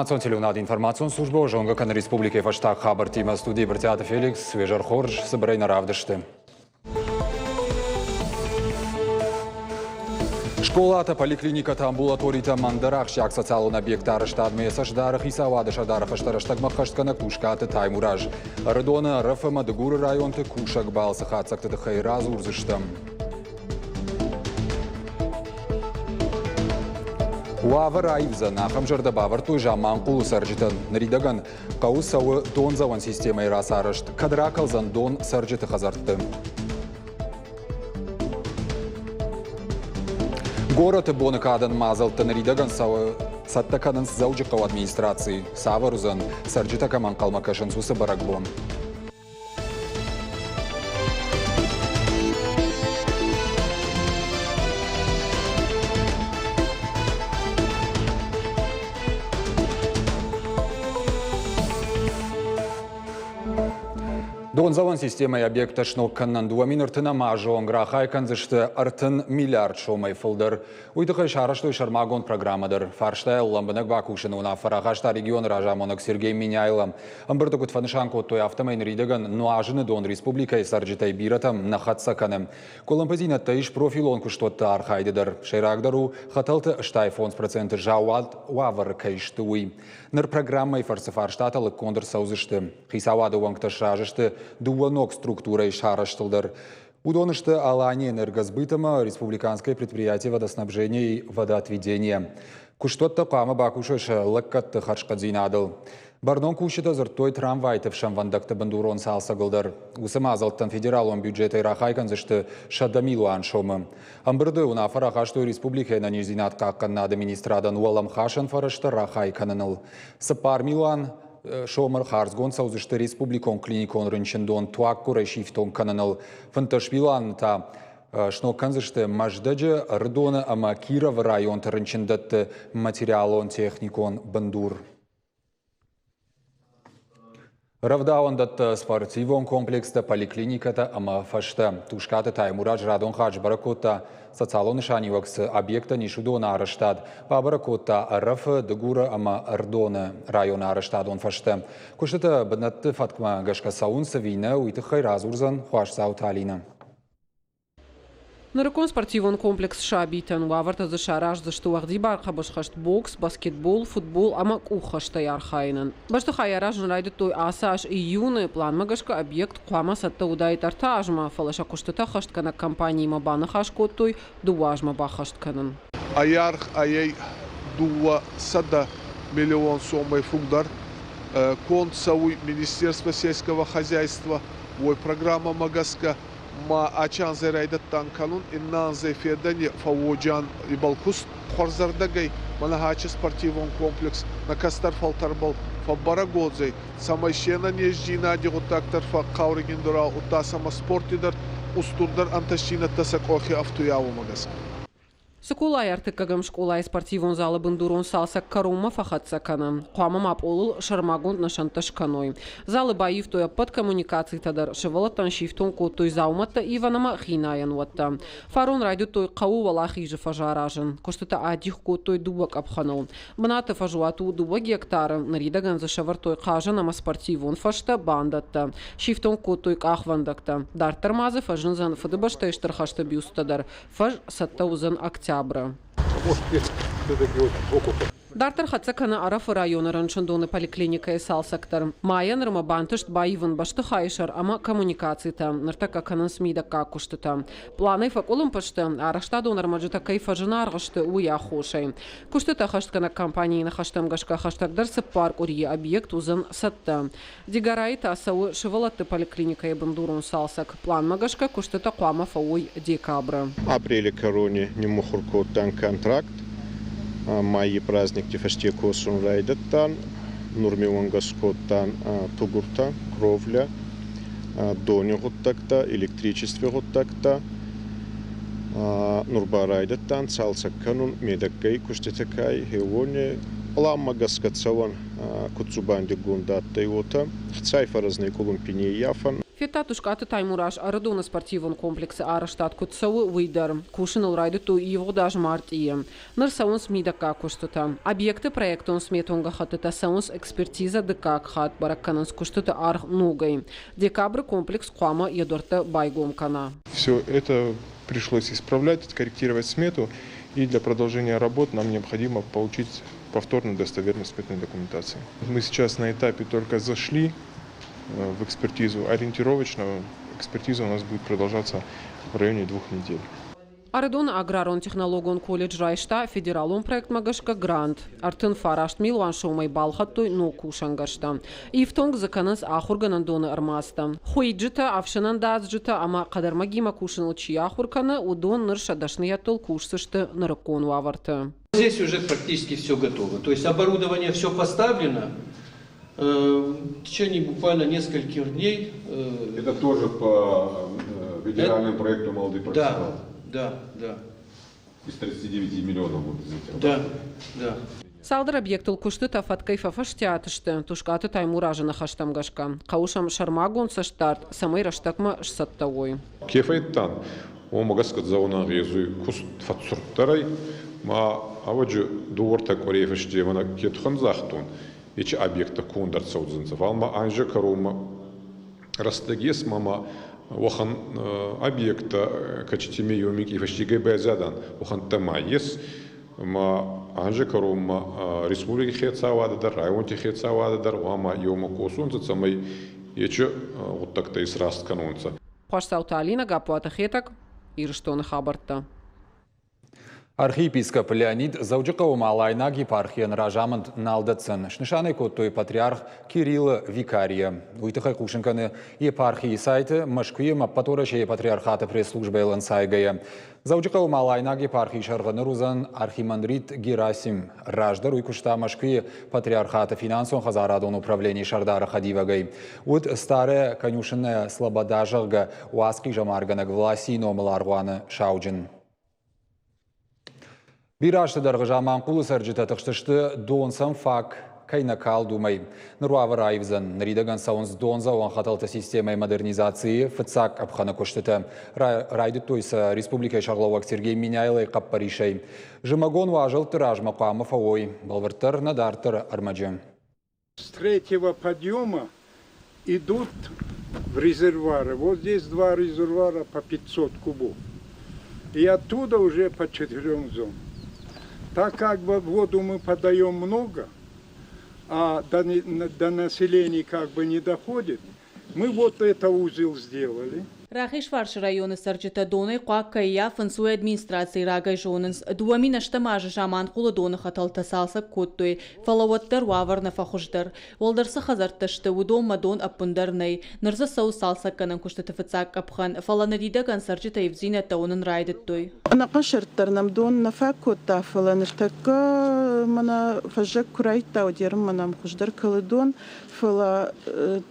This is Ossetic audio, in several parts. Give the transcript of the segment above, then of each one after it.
Национ телеуынады информацион службӕ зонгӕ кӕны республикӕйы фӕстаг хабӕрттимӕ. Студийы Брытъиаты Феликс, уе хорз, цыбырӕй нӕ равдысты. Скъолатӕ, поликлиникӕтӕ, амбулаторитӕ ӕндӕр ахсджиаг социалон объектты арӕзтадмӕ йӕ цӕст дары хицауады сӕрдары хӕстӕ рӕстӕгмӕ ӕххӕстгӕнӕг Тускъаты Таймураз. Ӕрыдоны, Ӕрӕф ӕмӕ Дыгуры районты кусӕг балцы хатдзӕгты тыххӕй радзурдзыстӕм. Уавӕр аивдзӕн, ахӕм зӕрдӕ бавӕрдтой Заманхъулы цӕрджытӕн. Ныридӕгӕн хъӕуы цӕуы дондзӕуӕн системӕйы рацарӕзт, кӕд ракӕлдзӕн дон цӕрджыты хӕдзӕртты. Горӕты боны кадӕн мадзӕлттӕ ныридӕгӕн цӕуы цӕттӕ кӕнынц Дзӕуджыхъӕуы администрацийы. Цавӕр уыдзӕн, цӕрджытӕ кӕм ӕнхъӕлмӕ кӕсынц, уыцы бӕрӕгбон? Дондзӕуӕн системӕйы объекттӕ сног кӕнынӕн 2030 азы онг рахай кӕндзысты 30 миллиард сомӕй фылдӕр. Уый тыххӕй сарӕзтой сӕрмагонд программӕ дӕр. Фарстайыл лӕмбынӕг бакусыны уынаффӕ рахаста регионы разамонӕг Сергей Меняйло. Ӕмбырды куыд фӕнысан кодтой, афтӕмӕй ныридӕгӕн нуазыны дон республикӕйы цӕрджытӕй бирӕтӕм нӕ хӕццӕ кӕны. Къуылымпыдзинӕдтӕ ис профилон куыстуӕтты архайды дӕр. Сӕйрагдӕр у, хӕтӕлты 85% заууат уавӕры кӕй сты, уый. Ныр программӕйы фӕрцы фарстатӕ лыггонд ӕрцӕудзысты. Хицауады уӕнгтӕ сразы сты дыууӕ ног структурӕйы сарӕзтыл дӕр. Уыдон сты Алания энергосбыт ӕмӕ Республиканское предприятие водоснабжения и водоотведения. Куыстуӕттӕ хъуамӕ бакусой сӕ лӕггӕдты хӕрзхъӕддзинадыл. Бӕрнон кусджытӕ дзырдтой трамвайты ӕфсӕнвӕндӕгты бындурон цалцӕгыл дӕр. Уыцы мадзӕлттӕн федералон бюджетӕй рахай кӕндзысты 100 милуан сомы. Ӕмбырды уынаффӕ рахастой республикӕйы ӕнӕниздзинад хъахъхъӕнынады министрадӕн уӕлӕмхасӕн фӕрӕзтӕ рахай кӕныныл. 4 милуан сомы хардзгонд цӕудзысты республикон клиникон рынчындон туаггуырӕй сифтонг кӕныныл. 15 милуаны та сног кӕндзысты Мӕздӕджы, Ӕрыдоны ӕмӕ Кировы районты рынчындӕтты материалон-техникон бындур. Рӕвдауӕндӕттӕ, спортивон комплекстӕ, поликлиникӕтӕ ӕмӕ фӕзтӕ. Тускъаты Таймураз радон хатт сбӕрӕг кодта, социалон нысаниуӕг цы объекттӕн ис, уыдоны арӕзтад. Бабӕрӕг кодта Ӕрӕфы, Дыгуры ӕмӕ Ӕрыдоны районы арӕзтадон фӕзтӕ. Куыстытӕ бынӕтты фӕткмӕ гӕсгӕ цӕуынц ӕви нӕ, уый тыххӕй радзурдзӕн Хуасдзауты Алинӕ. Нырыккон спортивон комплекс сабитӕн уавӕртӕ дзы сараздзысты уӕгъдибар хъӕбысхӕст, бокс, баскетбол, футбол ӕмӕ къуххӕстӕй архайынӕн. Бӕстыхай аразын райдыдтой ацы аз июны. Планмӕ гӕсгӕ объект хъуамӕ цӕттӕ уыдаид ӕртӕ азмӕ, фӕлӕ сӕ куыстытӕ ӕххӕстгӕнӕг компаниимӕ баныхас кодтой дыууӕ азмӕ баххӕст кӕнын. Ӕй аргъ ӕй 200 миллион сомӕй фулдӕр. Конд цӕуй Министерство сельского хозяйства уой программӕмӕ гӕсгӕ ма ачи анзӕй райдӕдтан кӕнун, иннӕ анзӕй федӕни фӕууоджиан ибӕл куст. Хуӕрзӕрдӕгӕй мӕнӕ ачи спортивон комплекс нӕ кӕстӕр фӕлтӕрбӕл фӕббӕрӕг уодзӕй, цӕмӕй се нӕнездзийнади гъуддаг дӕр фӕхъхъаурӕгиндӕр уа, удта сӕмӕ спорти дӕр устурдӕр ӕнтӕстдзийнӕдтӕ сӕ къохи ӕфтуйа, уомӕ гӕсгӕ. Цыколайы ӕртыккӕгӕм скъолайы спортивон залы бындурон цалцӕг кӕронмӕ фӕхӕццӕ кӕны. Хъуамӕ ма пъолыл сӕрмагонд нысӕнттӕ скӕной. Залы баивтой ӕппӕт коммуникацитӕ дӕр, сывӕллӕттӕн сифтонг кодтой дзаумӕттӕ ивӕн ӕмӕ хинайӕн уӕттӕ. Фарон райдыдтой хъӕуы Уӕлахизы фӕз аразын. Куыстытӕ адих кодтой дыууӕ къӕпхӕныл. Бынаты фӕзуат у дыууӕ гектары, ныридӕгӕн дзы сӕвӕрдтой хъазӕн ӕмӕ спортивон фӕзтӕ, бандӕттӕ. Сифтонг кодтой къахвӕндӕгтӕ. Дарддӕр ма дзы фӕзындзӕн Фыдыбӕстӕйы Стыр хӕсты бюсттӕ дӕр. Фӕз цӕттӕ уыдзӕн октябры. Дарддӕр хӕццӕ кӕны Ӕрӕфы районы рынчындоны поликлиникӕйы цалцӕг дӕр. Майӕ нырмӕ бантыст баивын бӕстыхайы сӕр ӕмӕ коммуникацитӕ. Ныртӕккӕ кӕнынц мидӕггаг куыстытӕ. Пъланӕй фӕкъуылымпы сты, арӕзтадон ӕрмӕджытӕ кӕй фӕзынаргъ сты, уый аххосӕй. Куыстытӕ хӕстгӕнӕг компанийы ныхӕстӕм гӕсгӕ хӕстӕгдӕр цыппар къуырийы объект уыдзӕн цӕттӕ. Дигорайы та цӕуы сывӕллӕтты поликлиникӕйы бындурон цалцӕг. Пъланмӕ гӕсгӕ куыстытӕ хъуамӕ фӕуой декабры. Апрели кӕрони ниммухур кодтан контракт. Майи праздникти фӕсте косун райдӕдтан. Нур ми уӕнгӕ скодтан тугуртӕ, кровля, дони гъуддӕгтӕ, электричестви гъуддӕгтӕ. Нур ба райдӕдтан цалцӕг кӕнун медӕггӕй куститӕ кай, хеуони. Пъланмӕ гӕсгӕ цӕуӕн куд дзубандигонд адтӕй, уотӕ. Хцай фӕрӕзнӕй къулумпи не ййафӕн. Федта Тускъаты Таймураз Ӕрыдоны спортивон комплексы арӕзтад куыд цӕуы, уый дӕр. Кусын ыл райдыдтой ивгъуыд аз мартъийы. Ныр цӕуынц мидӕггаг куыстытӕ. Объекты проектон-сметон гӕххӕттытӕ цӕуынц экспертизӕ дыккаг хатт, бӕрӕг кӕнынц куыстыты аргъ ногӕй. Декабры комплекс хъуамӕ йӕ дуӕрттӕ байгом кӕна. Все это пришлось исправлять, корректировать смету, и для продолжения работ нам необходимо получить повторную достоверность сметной документации. Мы сейчас на этапе только зашли в экспертизу. Ориентировочно экспертиза у нас будет продолжаться в районе 2 недель. Ӕрыдоны аграрон-технологон колледж райста федералон проектмӕ гӕсгӕ грант. 39 милуан сомӕй балхӕдтой ног кусӕнгӕрзтӕ. Ифтонг дзы кӕнынц ахуыргӕнӕндоны ӕрмадзтӕ. Хуыйджытӕ, ӕфсӕнӕндадзджытӕ ӕмӕ хъӕдӕрмӕгимӕ кусыныл чи ахуыр кӕны, уыдон ныр сӕ дӕсныйӕдтыл кусдзысты нырыккон уавӕрты. Здесь уже практически все готово. То есть оборудование все поставлено. В течение буквально нескольких дней. Это тоже по федеральному проекту «Молодые профессионалы»? Да. Из 39 миллионов будут взять? Да. Цалдӕр объектыл куыстытӕ фӕткӕй фӕфӕстиат сты Тускъаты Таймуразы ныхӕстӕм гӕсгӕ. Хъӕуы сӕм сӕрмагонд цӕстдард, цӕмӕй рӕстӕгмӕ сцӕттӕ уой. Ке фӕйдтан, уомӕ гӕсгӕ дзӕунӕн гъезуй куст фӕццурддӕр ма ӕвӕджи дууӕртӕ къуӕрей фӕсте мӕнӕ ке туххӕн загътон, ечи объекттӕ конд ӕрцӕудзӕнцӕ. Фал ма анзи кӕронмӕ рӕстӕг ес ма ма уӕхӕн объекттӕ, кӕцитими еумикъи фӕстегӕй байзадан, уӕхӕнттӕ ма ес. Ма анзи кӕронмӕ республики хецауадӕ дӕр, районти хецауадӕ дӕр гъӕуама еумӕ косонцӕ, цӕмӕй ечи гъуддӕгтӕ исраст кӕнонцӕ. Хуасдзауты Алинӕ, Гаппуаты Хетӕг, Ирыстоны хабӕрттӕ. Архиепископ Леонид Дзӕуджыхъӕуы Алайнаг епархийӕн разамынд нал дӕтдзӕн. Снысан ӕй кодтой патриарх Кириллы викарийӕ. Уый тыххӕй хъусын кӕны епархийы сайты Мӕскуыйы ӕппӕтуӕрӕсейы патриархаты пресс-службӕйыл ӕнцайгӕйӕ. Дзӕуджыхъӕуы Алайнаг епархийы сӕргъы ныр уыдзӕн архимандрит Герасим. Раздӕр уый куыста Мӕскуыйы патриархаты финансон-хӕдзарадон управленийы сӕрдары хӕдивӕгӕй. Уыд Старая Конюшенная Слобода, зӕгъгӕ, уацхъизӕмаргӕнӕг Власийы номыл аргъуаны сауджын. Бирӕ азты дӕргъы Заманхъулы цӕрджытӕ тыхстысты, дон сӕм фаг кӕй нӕ калд, уымӕй. Ныр уавӕр аивдзӕн. Ныридӕгӕн цӕуынц дондзӕуӕн хӕтӕлты системӕйы модернизацийы фыццаг къӕпхӕны куыстытӕ. Райдыдтой сӕ республикӕйы сӕргълӕууӕг Сергей Меняйлойы хъӕппӕрисӕй. Зымӕгон уазӕлтты размӕ хъуамӕ фӕуой. Бӕлвырддӕр нӕ дарддӕры ӕрмӕджы. С третьего подъема идут в резервуары. Вот здесь два резервуара по 500 кубов. И оттуда уже по четырем зонам. Так как бы воду мы подаем много, а до населения как бы не доходит, мы вот это узел сделали. Рахизфарсы районы цӕрджытӕ донӕй хъуаг кӕй ӕййафынц, уый администрацийы рагӕй зонынц. 2008 азы Заманхъулы доны хӕтӕлтӕ цалцӕг кодтой, фӕлӕ уӕддӕр уавӕр нӕ фӕхуыздӕр. Уӕлдӕр цы хӕдзӕрттӕ сты, уыдонмӕ дон ӕппындӕр нӕй. Ныр дзы цӕуы цалцӕггӕнӕн куыстыты фыццаг къӕпхӕн, фӕлӕ ныридӕгӕн цӕрджытӕ ивддзинӕдтӕ уынын райдыдтой. Ӕнӕхъӕн сӕрд дӕр нӕм дон нӕ фаг кодта, фӕлӕ ныртӕккӕ мӕнӕ фӕззӕг куы райдыдта, уӕд ерынмӕ нӕм хуыздӕр кӕлы дон, фӕлӕ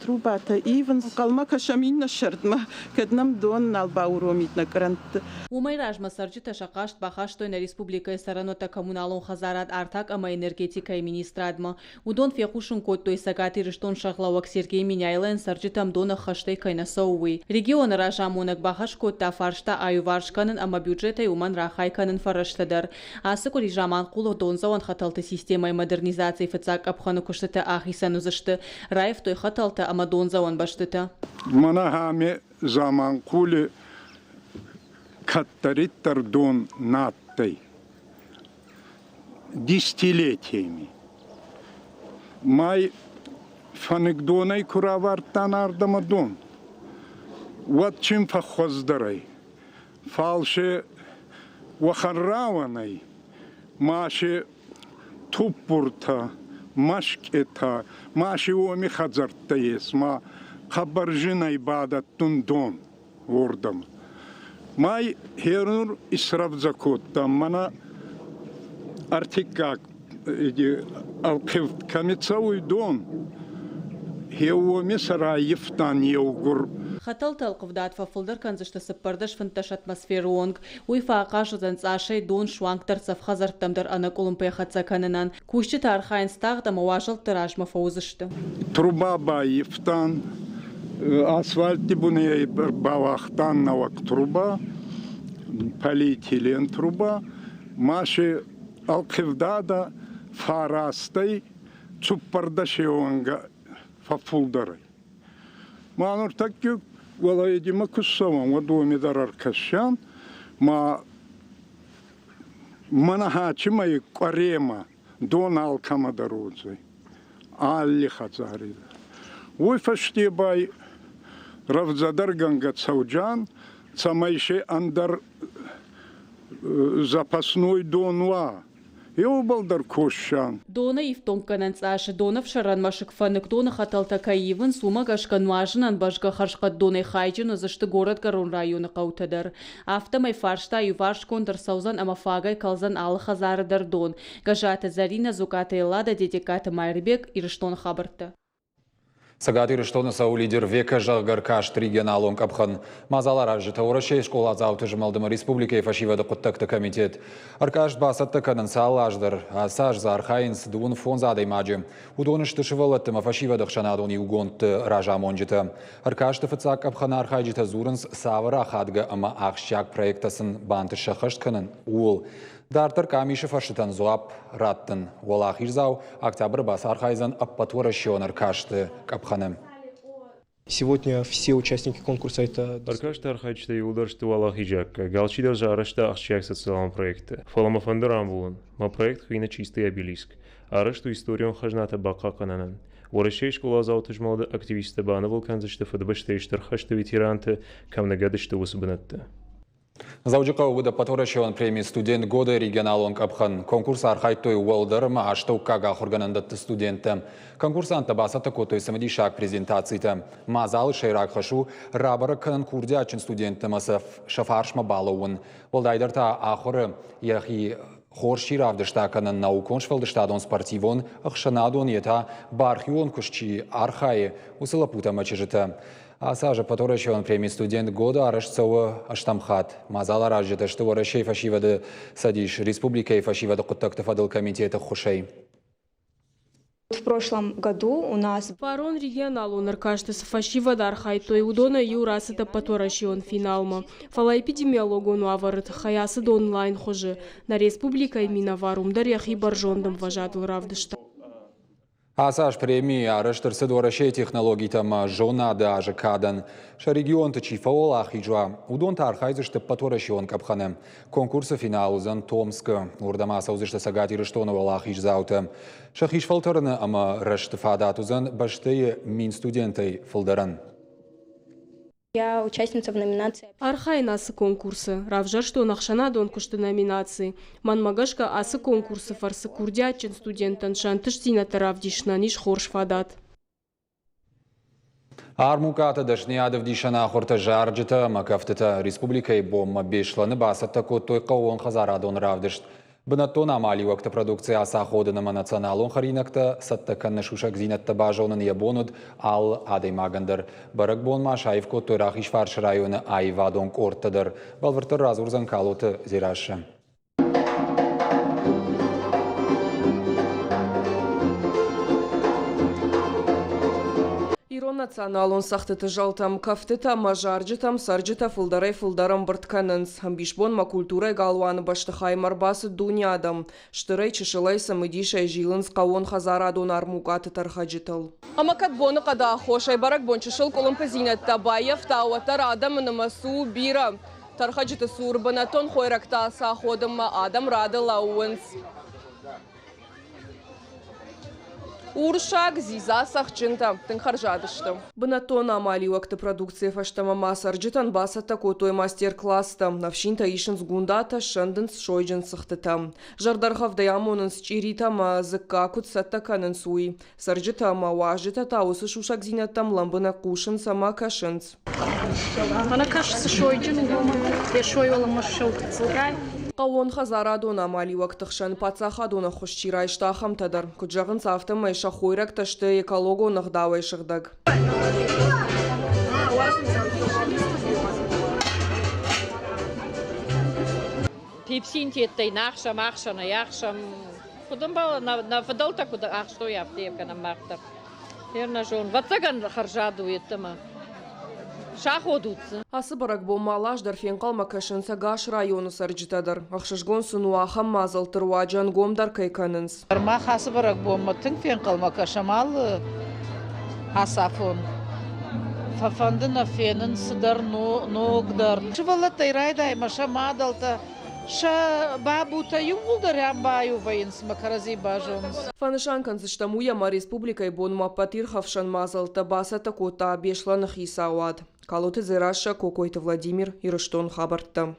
трубатӕ ивынц. Ӕнхъӕлмӕ кӕсӕм иннӕ сӕрдмӕ, кӕд нӕм дон нал бауромид нӕ кърӕнтты. Уымӕй размӕ цӕрджытӕ сӕ хъаст бахастой нӕ республикӕйы цӕрӕнуӕттӕ коммуналон хӕдзарад, артаг ӕмӕ энергетикӕйы министрадмӕ. Уыдон фехъусын кодтой, Цӕгат Ирыстон сӕргълӕууӕг Сергей Меняйлойӕн цӕрджытӕм дон ӕххӕстӕй кӕй нӕ цӕуы, уый. Регионы разамонӕг бахӕс кодта фарста аиуварс кӕнын ӕмӕ бюджетӕй уымӕн рахай кӕнын фӕрӕзтӕ дӕр. Ацы къуыри Заманхъулы дондзӕуӕн хӕтӕлты системӕйы модернизацийы фыццаг къӕпхӕны куыстытӕ ахицӕн уыдзысты. Раивтой хӕтӕлтӕ ӕмӕ дондзӕуӕн бӕстытӕ. Мӕнӕ ами Заманхъули кӕддӕриддӕр дон на адтӕй десятилетиями. Май фӕныкдонӕй ку равардтан ардӕмӕ дон, уӕд чин фӕххуӕздӕр ӕй. Фал се уӕхӕн рауӕн ӕй, ма си туппуртӕ, мӕскъетӕ, ма си уоми хӕдзӕрттӕ ес, ма хъӕбӕр зин ӕй бадӕттун дон уордӕмӕ. Май хернур исрӕвдзӕ кодтам, мӕнӕ ӕртиккаг ӕлхъивд кӕми цӕуй дон, уоми сӕ раййивтан еугур. Хӕтӕлты ӕлхъывдад фӕфылдӕр кӕндзысты 14-15 атмосферы онг. Уый фӕахъаз уыдзӕн цъасӕй дон суангдӕр цӕф хӕдзӕрттӕм дӕр ӕнӕкъуылымпыйӕ хӕццӕ кӕнынӕн. Кусджытӕ архайынц тагъд ӕмӕ уазӕлтты размӕ фӕуыдзысты. Труба баййивтан. Асфальти бунӕй бауагътан нӕуӕг труба, полиэтилен труба, ма си ӕлхъивдадӕ фарастӕй цуппӕрдӕсеуӕнгӕ фӕффулдӕр ӕй. Ма нуртӕкки уӕлӕ ку ссӕуӕн, уӕд уоми дӕр ӕркӕсӕн, ма мӕнӕ хачимӕй къуӕремӕ дон алкӕмӕ дӕр уодзӕй, алли хӕдзари дӕр. Уой фӕсте ба рӕвдзӕдӕргӕнгӕ цӕуджан, цӕмӕй се ӕндӕр запасной дон уа, еубӕл дӕр коссан. Доны ифтонггӕнӕн цъасы донӕфсӕрӕн мӕсыг фӕныкдоны хӕтӕлтӕ кӕй ивынц, уымӕ гӕсгӕ нуазынӕн бӕзгӕ хӕрзхъӕд донӕй хайджын уыдзысты горӕтгӕрон районы хъӕутӕ дӕр. Афтӕмӕй фарста иуварсгонд ӕрцӕудзӕн ӕмӕ фагӕй кӕлдзӕн алы хӕдзары дӕр дон. Гӕззаты Зӕринӕ, Дзукъаты Эллада, Дедегкаты Майырбег, Ирыстоны хабӕрттӕ. Цӕгат Ирыстоны цӕуы лидер Века зӕгъгӕ ӕркаст регионалон къӕпхӕн. Мадзаларазджытӕ Уӕрӕсейы скъоладзауты змӕлд ӕмӕ республикӕйы фӕсивӕды хъуыддӕгты комитет. Ӕркаст бацӕттӕ кӕнынц алы аз дӕр. Ацы аз дзы архайынц 25 адӕймаджы. Уыдон сты сывӕллӕтты ӕмӕ фӕсивӕды ӕхсӕнадон иугондты разамонджытӕ. Ӕркасты фыццаг къӕпхӕны архайджытӕ дзурынц, цавӕр ахадгӕ ӕмӕ ахсджиаг проекттӕ сын бантыст сӕххӕст кӕнын, ууыл. Дарддӕр къамисы фӕрстытӕн дзуапп раттын. Уӕлахиздзау октябры бацархайдзӕн ӕппӕтуӕрӕсеон ӕркасты къӕпхӕны. Сегодня все участники конкурса это... Ӕркасты архайджытӕ иууылдӕр сты уӕлахизаккаг. Алчидӕр дзы арӕзта ахсджиаг социалон проекттӕ. Фӕлӕ мӕ фӕнды рамбулын. Мӕ проект хуыйны «Чистый обелиск». Арӕзт у историон хӕзнатӕ бахъахъхъӕнынӕн. Уӕрӕсейы скъоладзауты змӕлды активисттӕ банывыл кӕндзысты Фыдыбӕстӕйы Стыр хӕсты ветеранты, кӕм ныгӕд сты, уыцы бынӕтты. Дзӕуджыхъӕуы уыд ӕппӕтуӕрӕсеон преми «Студент года» регионалон къӕпхӕн. Конкурсы архайдтой уӕлдӕр ӕмӕ астӕуккаг ахуыргӕнӕндӕтты студенттӕ. Конкурсанттӕ бацӕттӕ кодтой цымыдисаг презентацитӕ. Мадзалы сӕйраг хӕс у рабӕрӕг кӕнын курдиатджын студентты ӕмӕ сӕ фарсмӕ балӕууын. Уӕлдайдӕр та ахуыры йӕхи хорз чи равдыста кӕнӕ наукон-сфӕлдыстадон, спортивон, ӕхсӕнадон йе та бархион куыст чи архайы, уыцы лӕппутӕ ӕмӕ чызджытӕ. Ацы аз ӕппӕтуӕрӕсеон преми «Студент года» арӕзт цӕуы ӕстӕм хатт. Мадзаларазджытӕ сты Уӕрӕсейы фӕсивӕды цӕдис республикӕйы фӕсивӕды хъуыддӕгты фӕдыл комитеты ӕххуысӕй. В прошлом году у нас Фарон регионалон ӕркасты цы фӕсивӕд архайдтой, уыдонӕй иу рацыд ӕппӕтуӕрӕсеон финалмӕ. Фӕлӕ эпидемиологон уавӕры тыххӕй ацыд онлайн хуызы. Нӕ республикӕйы минӕвар уым дӕр йӕхи бӕрзонд ӕмвӕзадыл равдыста. Ацы аз преми арӕзт ӕрцыд Уӕрӕсейы технологитӕ ӕмӕ зонады азы кадӕн. Сӕ регионты чи фӕуӕлахиз уа, уыдон та архайдзысты ӕппӕтуӕрӕсеон къӕпхӕны. Конкурсы финал уыдзӕн Томскы. Уырдӕм ацӕудзысты Цӕгат Ирыстоны уӕлахиздзаутӕ. Сӕхи сфӕлтӕрыны ӕмӕ рӕзты фадат уыдзӕн бӕстӕйы 1000 студентӕй фылдӕрӕн. Я участница в номинации. Архайын ацы конкурсы. Равзӕрстон ӕхсӕнадон куысты номинаци. Мӕнмӕ гӕсгӕ, ацы конкурсы фӕрцы курдиатджын студенттӕн сӕ ӕнтыстдзинӕдтӕ равдисынӕн ис хорз фадат. Армукъаты дӕсныйад ӕвдисӕн ахуыртӕ, зарджытӕ ӕмӕ кӕфтытӕ республикӕйы бонмӕ Беслӕны бацӕттӕ кодтой хъӕууонхӕдзарадон равдыст. Бынӕттон амалиуӕгты продукци ацаходын ӕмӕ националон хӕринӕгтӕ цӕттӕ кӕныны сусӕгдзинӕдтӕ базонын йӕ бон уыд алы адӕймагӕн дӕр. Бӕрӕгбон ма саив кодтой Рахизфарсы районы аивадон къордтӕ дӕр. Бӕлвырддӕр радзурдзӕн Калоты Дзерассӕ. Ирон националон цӕгъдтыты зӕлтӕм, кӕфтытӕ ӕмӕ зарджытӕм цӕрджытӕ фылдӕрӕй-фылдӕр ӕмбырд кӕнынц. Ӕмбисбонмӕ культурӕйы галуаны бӕстыхаймӕ ӕрбацыд дуне адӕм. Стырӕй-чысылӕй цымыдисӕй зилынц хъӕууонхӕдзарадон армукъаты тӕрхӕджытыл. Ӕмӕ кӕд боныхъӕды аххосӕй бӕрӕгбон чысыл къуылымпыдзинӕдтӕ баййӕфта, уӕддӕр адӕмы нымӕц у бирӕ. Тӕрхӕджыты цур бынӕттон хойрӕгтӕ ацаходынмӕ адӕм рады лӕууынц. Урсаг дзидза цӕхджынтӕ тынг хӕрзад сты. Бынӕттон амалиуӕгты продукцийӕ фӕстӕмӕ ма цӕрджытӕн бацӕттӕ кодтой мастер-класстӕ. Ӕфсинтӕ исынц гундатӕ, ссӕндынц сойджын цыхтытӕ. Зӕрдӕргъӕвдӕй амонынц чъиритӕ ӕмӕ дзыкка куыд цӕттӕ кӕнынц, уый. Цӕрджытӕ ӕмӕ уазджытӕ та уыцы сусӕгдзинӕдтӕм лӕмбынӕг хъусынц ӕмӕ кӕсынц. Мӕнӕ кӕс, цы сойджын у, йӕ сой уӕлӕмӕ ссӕуы гыццылгай. Хъӕууонхӕдзарадон амалиуӕгты хсӕн паддзахадон ӕххуыс чи райста, ахӕмтӕ дӕр. Куыд зӕгъынц, афтӕмӕй сӕ хойрӕгтӕ сты экологон ӕгъдауӕй сыгъдӕг. Пепсинтеттӕй нӕ ӕхсӕм, ӕхсӕнӕй ӕхсӕм. Куыд ӕмбӕлы, нӕ фыдӕлтӕ куыд ӕхстой, афтӕ йӕ кӕнӕм мах дӕр. Нӕ зон, вӕццӕгӕн хӕрзад у йеддӕмӕ. Саходут дзы. Ацы бӕрӕгбонмӕ алы дӕр фенхъӕлмӕ кӕсынц ӕгас районы цӕрджытӕ дӕр. Ӕхсызгон сын у, ахӕм мадзӕлтты руаджы ӕнгомдӕр кӕй кӕнынц. Мах ацы бӕрӕгбонмӕ тынг фенхъӕлмӕ кӕсӕм алы ацафон. Фӕфӕнды нӕ фенын цыдӕр ногдӕр. Сывӕллӕттӕй райдай ӕмӕ сӕ мадӕлтӕ, сӕ бабутӕ иууылдӕр ам баиу вӕййынц ӕмӕ кӕрӕдзи базонынц. Фӕнысан кӕндзыстӕм уый, ӕмӕ республикӕйы бонмӕ ӕппӕт ирхӕфсӕн мадзӕлттӕ бацӕттӕ кодта Беслӕны хицауад. Калоты Дзерассӕ, Кокойты Владимир, Ирыстон хабӕрттӕ.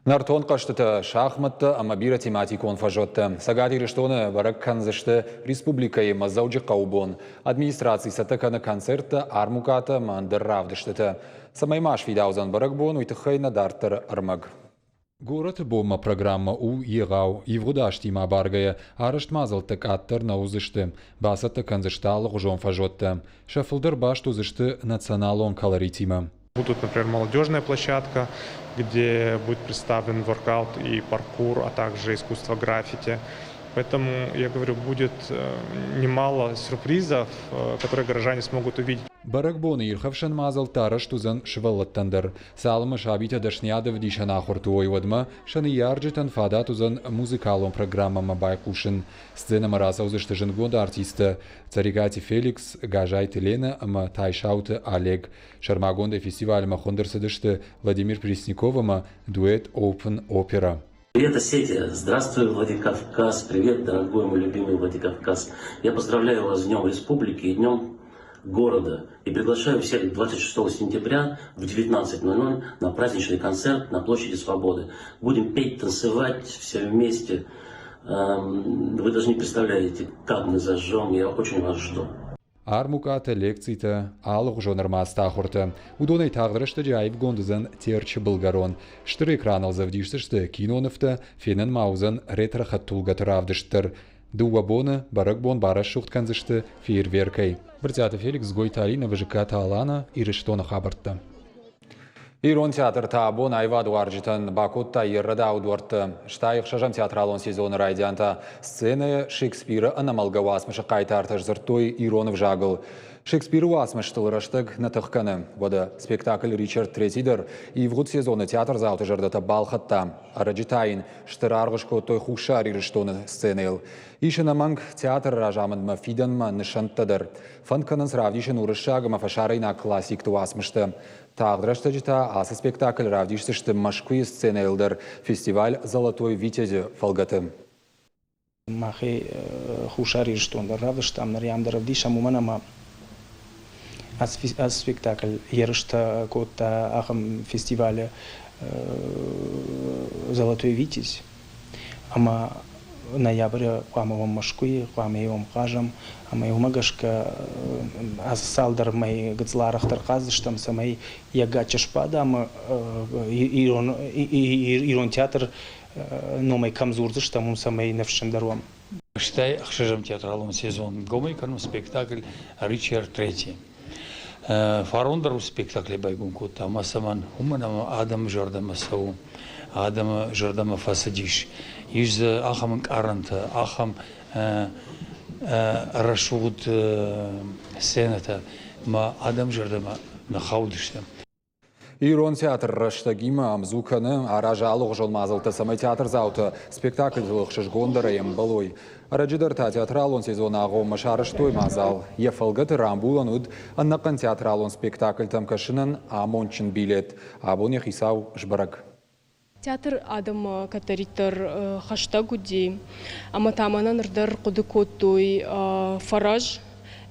Нӕртон хъӕзтытӕ, шахмӕттӕ ӕмӕ бирӕ тематикон фӕзуӕттӕ Цӕгат Ирыстоны бӕрӕг кӕндзысты республикӕйы ӕмӕ Дзӕуджыхъӕуы бон. Администраци цӕттӕ кӕны концерттӕ, армукъатӕ ӕмӕ ӕндӕр равдыстытӕ. Цӕмӕй ма сфидаудзӕн бӕрӕгбон, уый тыххӕй нӕ дарддӕры ӕрмӕг. Горӕты бонмӕ программӕ у егъау. Ивгъуыд азтимӕ абаргӕйӕ, арӕзт мадзӕлттӕ къаддӕр нӕ уыдзысты. Бацӕттӕ кӕндзысты алыгъуызон фӕзуӕттӕ. Сӕ фылдӕр баст уыдзысты националон колоритимӕ. Будут, например, молодежная площадка, где будет представлен воркаут и паркур, а также искусство граффити. Поэтому, я говорю, будет немало сюрпризов, которые горожане смогут увидеть. Бӕрӕгбоны ирхӕфсӕн мадзӕлттӕ арӕзт уыдзӕн сывӕллӕттӕн дӕр. Цалынмӕ сабитӕ дӕсныйад ӕвдисӕн ахуырты уой, уӕдмӕ сӕ ныййарджытӕн фадат уыдзӕн музыкалон программӕмӕ байхъусын. Сценӕмӕ рацӕудзысты зындгонд артисттӕ Цӕрикъати Феликс, Газайты Ленӕ ӕмӕ Тайсауты Олег. Сӕрмагондӕй фестивальмӕ хуынд ӕрцыдысты Владимир Пресняков ӕмӕ дуэт Open Opera. Привет, Осетия! Здравствуй, Владикавказ! Привет, дорогой мой любимый Владикавказ! Я поздравляю вас с Днем Республики и Днем города и приглашаю всех 26 сентября в 19.00 на праздничный концерт на площади Свободы. Будем петь, танцевать все вместе. Вы даже не представляете, как мы зажжем. Я очень вас жду. Армукъатӕ, лекцитӕ, алыгъуызон ӕрмадзты ахуыртӕ. Уыдонӕй тагъд рӕстӕджы аивгонд уыдзӕн Терчы былгӕрон. Стыр экраныл дзы ӕвдисдзысты кинонывтӕ, фенӕн ма уыдзӕн ретро-хӕдтулгӕты равдыст дӕр. Дыууӕ боны бӕрӕгбон барӕсугъд кӕндзысты фейерверкӕй. Брытъиаты Феликс, Гойты Алинӕ, Бызыккаты Алана, Ирыстоны хабӕрттӕ. Ирон театр та абон аивадуарзджытӕн бакодта йе ррӕдау дуӕрттӕ. Стӕй ӕхсӕзӕм театралон сезоны райдиан та сценӕйы Шекспиры ӕнӕмӕлгӕ уацмысы хъайтартӕ сдзырдтой ирон ӕвзагыл. Шекспиры уацмыстыл рӕстӕг нӕ тых кӕны. Уӕдӕ спектакль Ричард Третий дӕр ивгъуыд сезоны театрдзауты зӕрдӕтӕ балхӕдта. Ӕрӕджы та йын стыр аргъ скодтой Хуссар Ирыстоны сценӕйыл. Ис ӕнӕмӕнг театры разамындмӕ фидӕнмӕ нысӕнттӕ дӕр. Фӕнд кӕнынц равдисын уырыссаг ӕмӕ фӕсарӕйнаг классикты уацмыстӕ. Тагъд рӕстӕджы та ацы спектакль равдисдзысты Мӕскуыйы сценӕйыл дӕр фестиваль «Золотой Витязь-ы фӕлгӕты. Махӕй Хуссар Ирыстон дӕр равдыстам, ныр ам дӕр ӕвдисӕм, уымӕн ӕмӕ ацы спектакль ерыстӕ кодта ахӕм фестивалы «Золотой Витязь». Ӕмӕ ноябры хъуамӕ уӕм Мӕскуыйы, хъуамӕ уӕм хъазӕм. Ӕмӕ уымӕ гӕсгӕ ацы цалдӕр мӕй гыццыл арӕхдӕр хъаздзыстӕм, цӕмӕй йӕ гаччы сбада ӕмӕ ирон театр номӕй кӕм дзурдзыстӕм, уым цӕмӕй ныфсджындӕр уӕм. Стӕй ӕхсӕзӕм театралон сезон гомӕй кӕнӕм спектакль «Ричард Третий». Фарон дӕр спектакль байгом кодта ӕмӕ цӕмӕн? Уымӕн ӕмӕ адӕмы зӕрдӕмӕ цӕуы, адӕмы зӕрдӕмӕ фӕцыдис. Ис дзы ахӕм ӕнкъарӕнтӕ, ахӕм рӕсугъд сценӕтӕ ӕмӕ адӕмы зӕрдӕмӕ ныххаудысты. Ирон театр рӕстӕгимӕ ӕмдзу кӕны, аразы алыгъуызон мадзӕлттӕ, цӕмӕй театрдзаутӕ спектакльтыл ӕхсызгондӕрӕй ӕмбӕлой. Ӕрӕджы дӕр та театралон сезоны агъоммӕ сарӕзтой мадзал. Йӕ фӕлгӕты рамбулӕн уыд ӕнӕхъӕн театралон спектакльтӕм кӕсынӕн амондджын билет. Абон йӕ хицау сбӕрӕг. Театр адӕммӕ кӕддӕриддӕр хӕстӕг уыди, ӕмӕ та мӕнӕ ныр дӕр хъуыды кодтой фӕрӕз.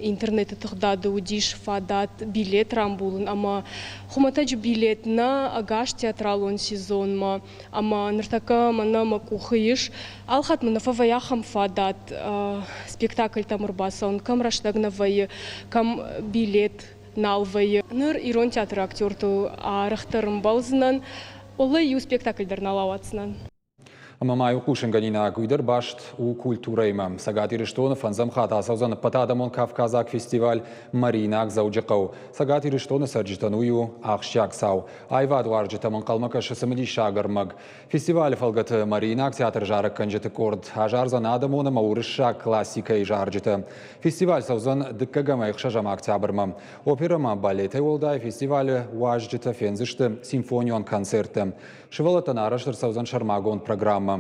Интернеты тыгъдады уыдис фадат билет рамбулын ӕмӕ хуымӕтӕджы билет нӕ ӕгас театралон сезонмӕ. Ӕмӕ ныртӕккӕ мӕнӕ мӕ къухы ис. Алхатт мын нӕ фӕвӕййы ахӕм фадат спектакльтӕм ӕрбацӕуын, кӕм рӕстӕг нӕ вӕййы, кӕм билет нал вӕййы. Ныр ирон театры актертыл арӕхдӕр ӕмбӕлдзынӕн. Оллӕй иу спектакль дӕр нал ауадздзынӕн. Ӕмӕ ма иу хъусынгӕнинаг, уый дӕр баст у культурӕимӕ. Цӕгат Ирыстоны фӕндзӕм хатт ацӕудзӕн ӕппӕтадӕмон кавказаг фестиваль «Мариинаг Дзӕуджыхъӕу». Цӕгат Ирыстоны цӕрджытӕн уый у ахсджиаг цау. Аивадуарзджытӕм ӕнхъӕлмӕ кӕсы цымыдисаг ӕрмӕг. Фестивалы фӕлгӕты Мариинаг театры зарӕггӕнджыты къорд азардзӕн адӕмон ӕмӕ уырыссаг классикӕйы зарджытӕ. Фестиваль цӕудзӕн дыккӕгӕм ӕхсӕзӕм октябрмӕ. Оперӕ ӕмӕ балетӕй уӕлдай фестивалы уазджытӕ фендзысты симфонион концерттӕ. Сывӕллӕттӕн арӕзт ӕрцӕудзӕн сӕрмагонд программӕ.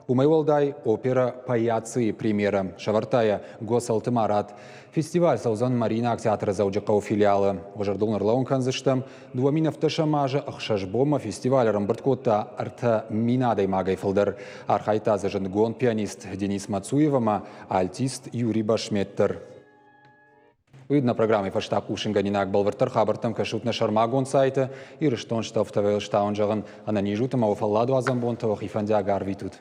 Уымӕй уӕлдай оперӕ «Паяцы» премьерӕ сӕвӕрдта йӕ Госӕлты Марат. Фестиваль цӕудзӕн Мариинаг театры Дзӕуджыхъӕуы филиалы. Уӕ зӕрдыл ӕрлӕууын кӕндзыстӕм, 2017 азы ӕхсӕз бонмӕ фестиваль ӕрӕмбырд кодта 3000 адӕймагӕй фылдӕр. Архайдта дзы зындгонд пианист Денис Мацуев ӕмӕ альтист Юрий Башмет дӕр. Уый нӕ программӕйы фӕстаг хъусынгӕнинаг бӕлвырддӕр хабӕрттӕм кӕсут нӕ сӕрмагонд сайты Ирыстон стӕвтӕ зӕгъын ӕнӕниз ут ӕмӕ уӕ фӕлладуадзӕн бонтӕ уӕхи фӕндиаг арвитут.